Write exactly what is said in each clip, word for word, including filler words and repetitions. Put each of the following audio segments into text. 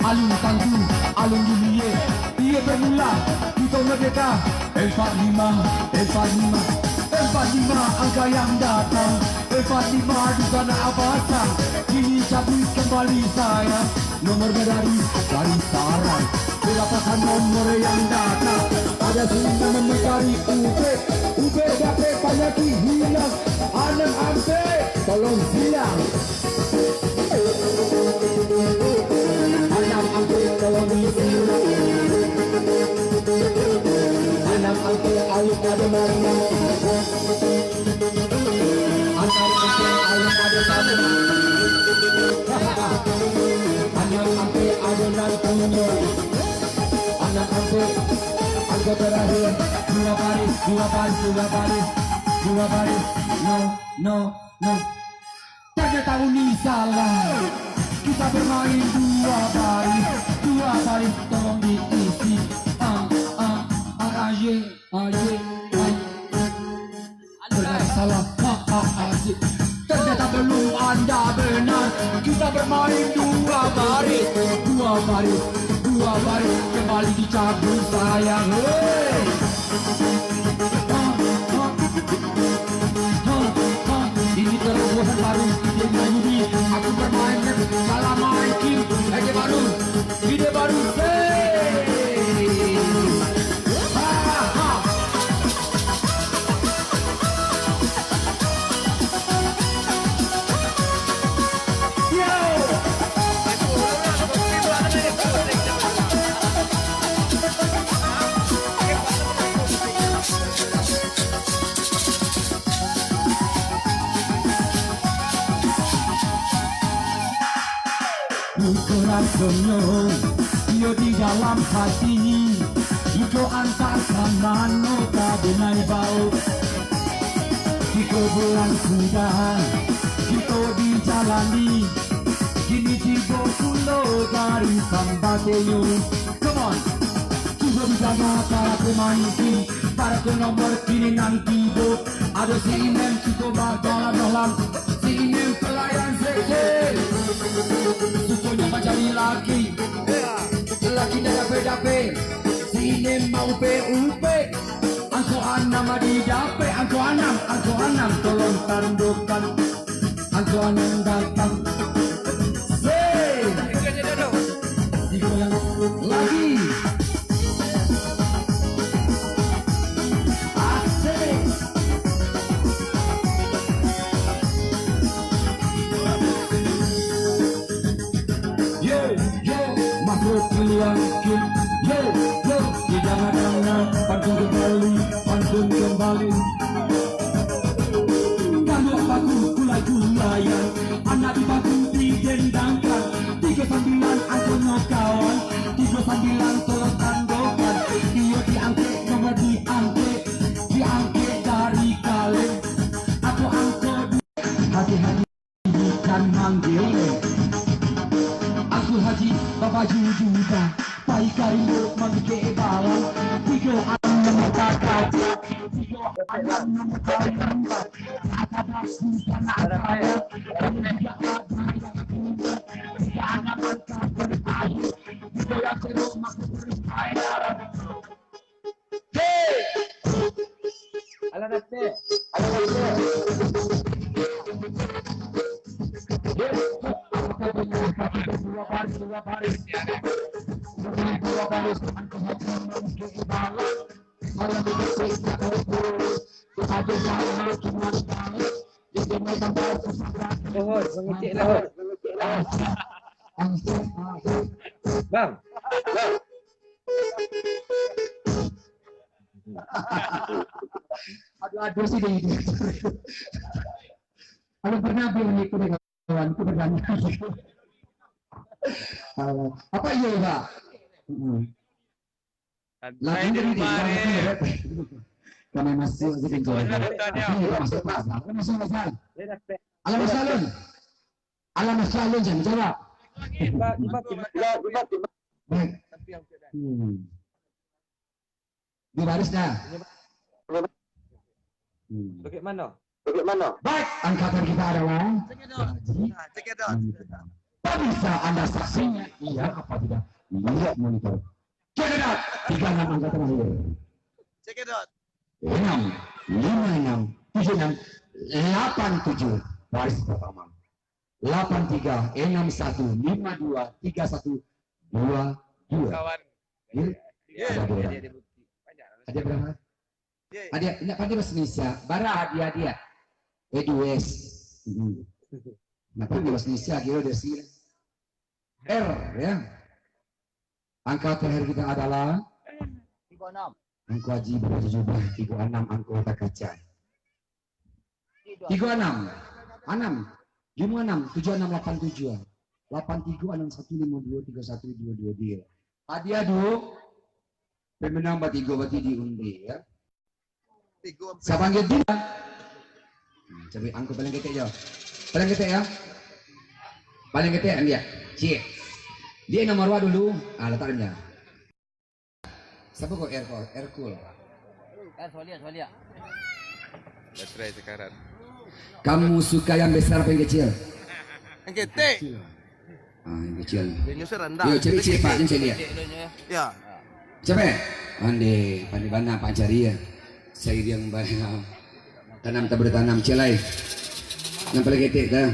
Alun Tangku, Alun Juliet, iyo bermula, kito merdeka. Empat lima, empat lima, empat lima angka yang datang. Empat lima di sana abasang, kini cabut kembali sayang. Nomor dari, dari sarang, berapakah nomor yang datang? Ada sudah mencari ubek, ubek dapek panyakik hilang. Anam ampek, tolong silang. Anam ampek, tolong disilang. Anam ampek, ayo pada malam. Anam ampek, ayo pada malam. Anam ampek, ayo nan punyo. Anam ampek, angka terakhir. Dua baris, dua baris, dua baris, dua baris. No, no, no. Ternyata Uni salah. Kita bermain dua baris, dua baris tolong diisi. Ah, ah, ah, aye, aye, ah. Ternyata salah. Ah, ah, asik. Ternyata belum anda benar. Kita bermain dua baris, dua baris, dua baris. Kembali dicabut sayang. Hei. Ini terobosan baru, ide Yudi. Aku bermain salah main, Kim. Ide baru, ide baru. Hey. Ha, ha. Yo. Iko rasonyo, iyo di dalam hati. Iko antah ka mano ka denai bao. Tigo bulan sudah kito dijalani. Kini tibo pulo dari sambatenyo. Come on. Cubo di sana para pemain tim, para ko nomor kini nan tibo. Ado si Inem suko badalam-dalam, si Inem pelayan seksi. Sukonyo mancari laki, laki dak dapek-dapek. Si Inem mau upe-upe. Angko anam adi dapek, angko anam, angko anam tolong tandokan. Angko anam datang. Hei! Digoyang lagi. Asik. Yo, yo, masuk pilihan Kim. Yo, yo, didanga-danga, pantun kembali, pantun kembali. Kalau bagus kulai-kulaian, anak di bagus didendangkan. Tigo sambilan angkonyo kawan, tigo sambilan tolong tandokan. Iyo diangkek, nomor diangkek, diangkek dari kaleng. Aku angko di hati-hati. Bukan manggil. Aku Haji Babaju Juta, pai ka Indo mangkek balang. Tigo anak mata kaca, tigo anak mata limba. Ada basi tanah kaya, dan juga ada yang tinggi. Tiga anak mata berakhir, tiga yang terus masuk berupaya. Hei! Alah, dah, teh. Alah, dah, teh. Dua baris, dua baris. Dua baris. Lohot, mangecek lohot. Bang. Aduh, aduh, sih, deh. Kalau pernah dia mengikuti kawan, itu berani. Alah. Apa iya, Pak? Mm-mm. Santai. Lagi di dari mana? Kami masuk aja di Jawa. Benar, benar, ya. Ini masuk, Pak. Kami masuk, Pak. Dia dah pe- Alam Salon. Alam Salon, saya menjawab. Baik. Hmm. Di baris dah. Hmm. Bagaimana? Bagaimana? Baik, angkatan kita adalah Haji. Nah, cekidot. Bisa Anda saksikan, iya apa tidak? Lihat monitor. Cekidot. Tiga enam angka terakhir. Cekidot. Enam, lima enam, tujuh enam, delapan tujuh. Baris pertama. Delapan tiga, enam satu, lima dua, tiga satu, dua dua. Kawan. Ya? Ya, ada berapa? Ada berapa? Ya, ya. Ada, nak pandai bahasa Indonesia. Bara hadiah dia. Eh, dua S. Hmm. Nak pandai bahasa Indonesia, kira dia sih. R, ya. Angka terakhir kita adalah tiga enam. Angko Aji babaco jubah, tiga enam angko takacai. Tiga enam, enam, lima enam, tujuh enam, lapan tujuh. Lapan tiga enam satu lima dua tiga satu dua dua dia. Hadiah dulu. Pemenang batigo bati diundi, ya. Sabangai dia. Hmm, cabai angko paling ketek jo. Paling ketek, ya. Paling ketek, ambil. Cik. Dia nomor dua dulu. Ah, letak dia. Siapa kau, Air kau? Air cool. Air solia, solia. Baterai sekarat. Kamu suka yang besar apa yang kecil? Yang ketek. Ah, yang kecil. Dia nyusun rendah. Yo, cari cik, Pak, jangan cari dia. Ya. Siapa? Pandai, pandai bana Pak cari ya. Sairing bana. Tanam tak boleh tanam, celai. Yang paling ketek dah.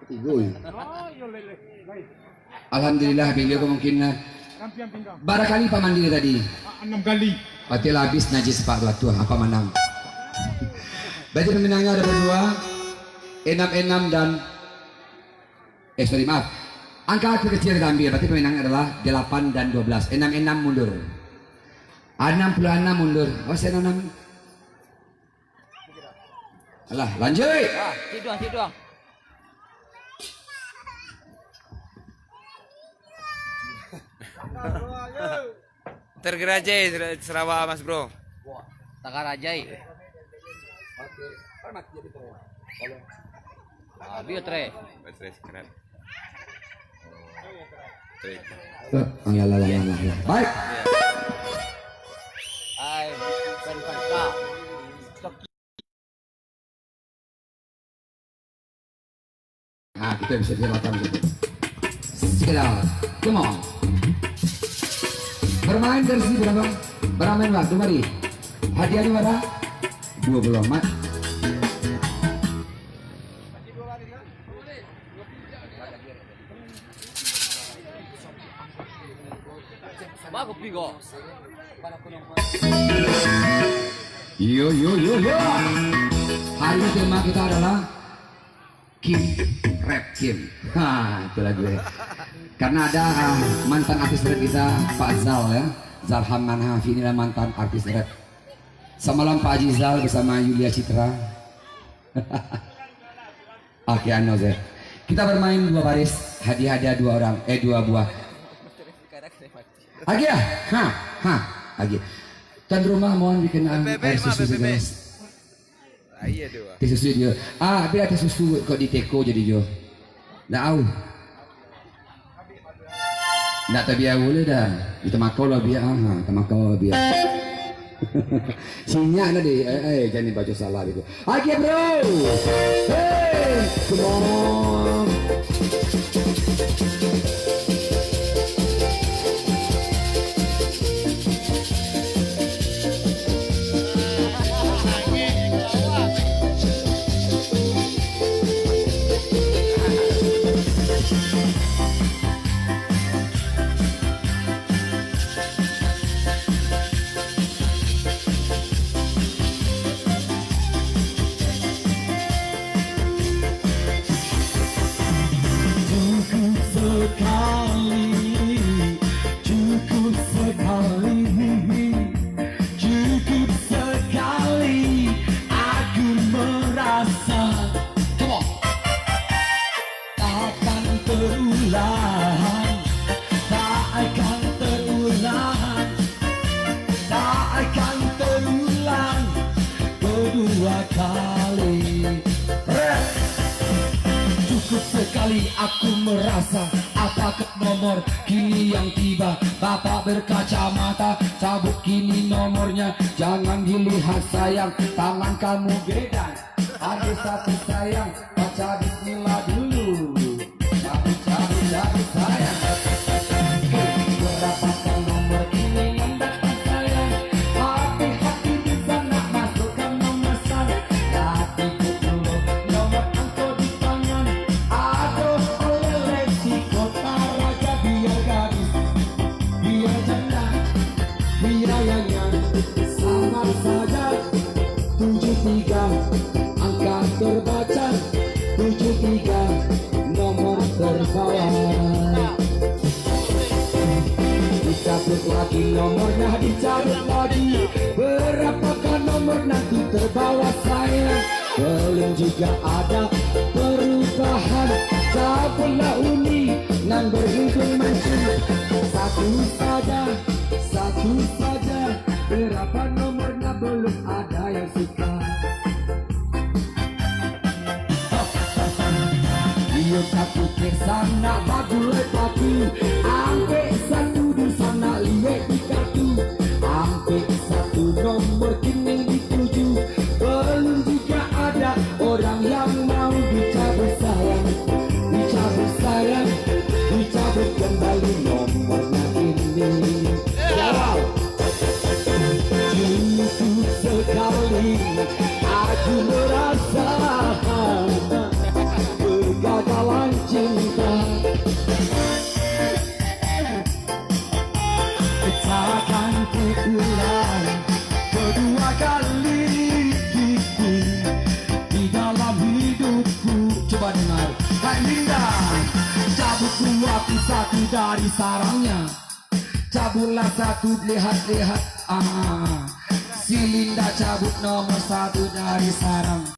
Tigo ya. Alhamdulillah, beliau kemungkinan barangkali Pak mandi tadi. Enam kali. Berarti lah habis najis Pak tu, apa menang? Berarti pemenangnya ada berdua, enam enam dan, eh, sorry, maaf. Angka kecil kita ambil, berarti pemenangnya adalah delapan dan dua belas. Enam enam mundur. Enam puluh enam mundur. Oh, saya enam enam. Alah, lanjut. Ah, cik Duang, cik Duang. Tergerajai Sera-, Sarawak, Mas Bro. Takarajai. Ah, biar tre. Biar tre sekarang. Tre. Eh, alah, alah, alah, alah, alah. Baik. Hai, bukan Fanta. Nah, kita bisa silakan. Sekedar, come on. Bermain dari sini berapa? Bermain waktu mari. Hadiahnya berapa? Dua puluh amat. Bagus, Pi, kok. Yo, yo, yo, yo. Hari ini tema kita adalah Kim, Rap Kim. Ha, itu lagu ya. Karena ada, ah, mantan artis rap kita, Pak Zal ya. Zalham Manhafi, inilah mantan artis rap. Samalam Pak Haji Zal bersama Yulia Citra. Oke, anu saja. Kita bermain dua baris, hadiah-hadiah dua orang, eh, dua buah. Lagi ya? Ha, ha, lagi. Tuan rumah mohon dikenang air susu segelas. Teh susu dia. Ah, tapi ada teh susu kok di teko jadi jo. Ndak au. Ndak tabiau lah dah. Di tamakau lah biak, ah, tamakau lah biak. Sinyak tadi, eh, eh, jangan baca salah gitu. Oke, bro. Hey, come on. Cukup sekali, cukup sekali, cukup sekali aku merasa. Come on. Takkan terulang, tak akan terulang, tak akan terulang kedua kali. Rap. Cukup sekali aku merasa, apakah nomor kini yang tiba? Bapak berkacamata, cabut kini nomornya. Jangan dilihat sayang, tangan kamu beda. Ada satu sayang, baca bismillah dulu. Cabut, cabut, cabut sayang. Berapakah nomor ini yang datang sayang? Hati-hati di sana, masukkan nomor sana. Hati dulu, nomor angko di tangan. Aduh, oleh Lesti Kota Raja, biar gadis, biar janda, biar yangan, sama saja. Tujuh tiga, angka terbaca. Tujuh tiga, nomor terbawah. Dicabut lagi nomor, nah, dicabut lagi. Berapakah nomor nanti terbawah sayang? Belum juga ada perubahan. Cabutlah uni nan berujung mancung. Satu saja, satu saja. Berapa nomor, nah, belum ada yang suka. Iyo, satu ke sana bagulai paku. Ampek satu di sana liek di kartu. Ampek satu nomor kini dituju. Belum juga ada orang yang mau dicabut sayang. Dicabut sayang, dicabut kembali nomornya kini. Wow. Cukup sekali, aku merasa kegagalan cinta. Takkan terulang kedua kali di dalam hidupku. Coba dengar. Hai Linda, cabut dua pisah dari sarangnya. Cabutlah satu, lihat-lihat. Ah, si Linda cabut nomor satu dari sarang.